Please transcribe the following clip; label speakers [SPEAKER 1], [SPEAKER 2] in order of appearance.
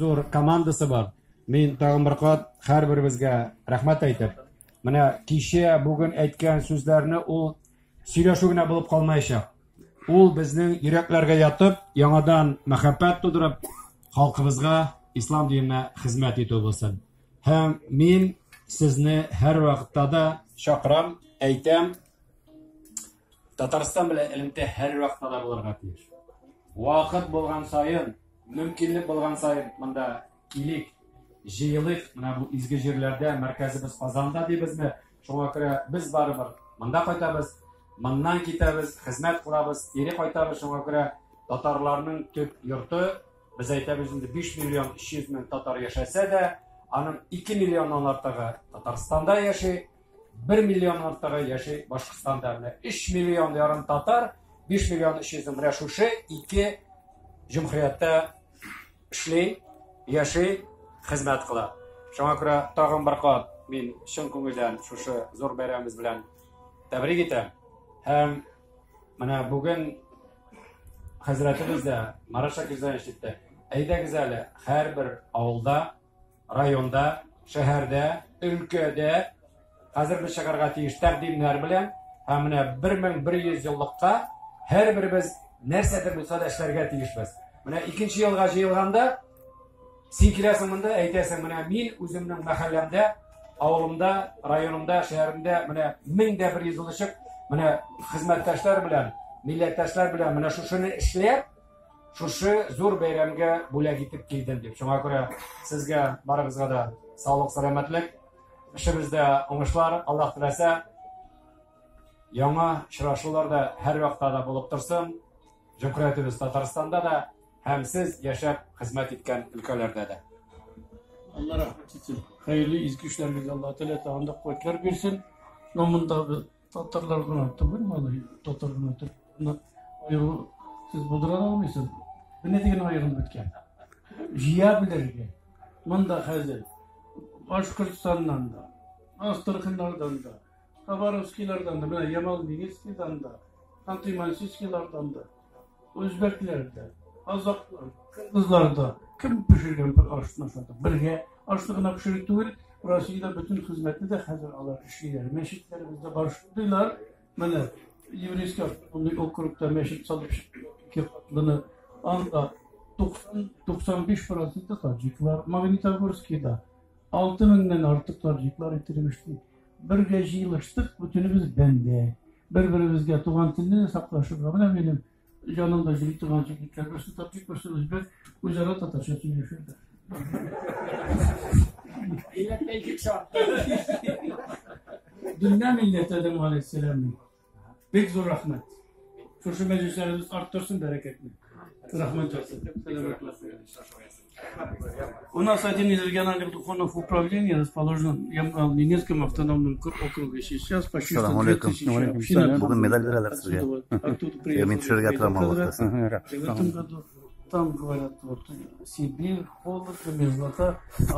[SPEAKER 1] зур командасы бар. Мин тагын бер кат һәрберебезгә рәхмәт әйтеп, менә кичә, бүген әйткән сүзләрне ул сөйләшү генә булып калмаячак. Ул безнең йөрәкләргә ятып, яңадан мәхәббәт тудырып, халкыбызга, ислам диненә хезмәт итү булсын. Һәм мин сезне һәрвакытта да чакырам, әйтәм, Татарстан белән элемтә һәрвакытта да булырга тиеш. Вакыт булган саен, мөмкинлек булган саен монда килик, җыелыйк. Менә бу изге җирләрдә, мәркәзебез Казанда дибезме? Шуңа күрә без барыбер монда кайтабыз, моннан китәбез, хезмәт кылабыз, кире кайтабыз. Шуңа күрә татарларның төп йорты, без әйтәбез инде 5 миллион 300 мең татар яшәсә дә, аның 2 миллионнан артыгы Татарстанда яши, 1 миллион артыгы яши Башкортстанда. Менә 3 миллион ярым татар, 5 миллион 300 мең менә шушы ике җөмһүрияттә эшли, яши, хезмәт кыла. Шуңа күрә тагын бер кат мин чын күңелдән шушы зур бәйрәмебез белән тәбрик итәм. Һәм менә бүген хәзрәтебез дә Марат Шакирзанович әйтте, әйдәгез әле һәрбер авылда, районда, шәһәрдә, өлкәдә хәзер без чыгарга тиеш тәкъдимнәр белән һәм менә 1100 еллыкка һәрберебез нәрсәдер булса да эшләргә тиешбез. Менә икенче елга җыелганда син киләсең монда, әйтәсең, менә мин үземнең мәхәлләмдә, авылымда, районымда, шәһәремдә менә 1100 ел эчеп, менә хезмәттәшләр белән, милләттәшләр белән менә шушыны эшләп, шушы зур бәйрәмгә бүләк итеп килдем дип. Шуңа күрә сезгә барыгызга да саулык, сәламәтлек, эшебездә уңышлар, Аллаһ теләсә, яңа очрашулар да һәрвакытта да булып торсын. Җөмһүриятебез Татарстанда да һәм сез яшәп хезмәт иткән өлкәләрдә дә.
[SPEAKER 2] Алла рәхмәт итсен. Хәерле изге эшләрегезгә Алла Тәгалә тагын да куәтләр бирсен. Но монда без татарлар гына түгел, малай, татар гына түгел. Моны аеру сез булдыра алмыйсыз. Менә дигән аерым беткән. Җыя белергә. Монда хәзер Башкортстаннан да, Астраханнардан да, Хабаровскийлардан да, менә Ямал-Ненецкийдан да, Ханты-Мансийскийлардан да, үзбәкләр дә, казаклар, кыргызлар да кем пешергән бер ашны ашады. Бергә ашны гына пешерү түгел, Россиядә бөтен хезмәтне дә хәзер алар эшлиләр. Мәчетләребездә бар шундыйлар. Менә Еврейский автономный округта мәчет салып ике катлыны. Анда 90-95 проценты таджиклар. Магнитогорскийда 6 меңнән артык таджиклар иттереп эшли. Бергә җыелыштык, бөтенебез бәндә. Бер-беребезгә туган телне саклашырга. Менә минем җанымда йөри торган җегетләр, берсе таджик, берсе үзбәк, үзара татарча сөйләшәләр.
[SPEAKER 1] Милләттә ике кеше
[SPEAKER 2] Дөнья милләте Адәм галәйһиссәламнең. Бик зур рәхмәт. Шушы мәҗлесләребез арттырсын бәрәкәтне. Рәхмәт яусын. У нас один из региональных духовных управлений расположен в Ямал-Ненецком автономном округе. Сейчас почти
[SPEAKER 3] Ассаламу
[SPEAKER 2] 102
[SPEAKER 3] алейкум.
[SPEAKER 2] тысячи общин.
[SPEAKER 3] Бүген медаль бирәләр сезгә.
[SPEAKER 2] Оттуда приехали.
[SPEAKER 3] Мин төшерергә торам
[SPEAKER 2] Хазрат.
[SPEAKER 3] Аллаһ
[SPEAKER 2] И в этом году там говорят, вот Сибирь, холодно, мерзлота.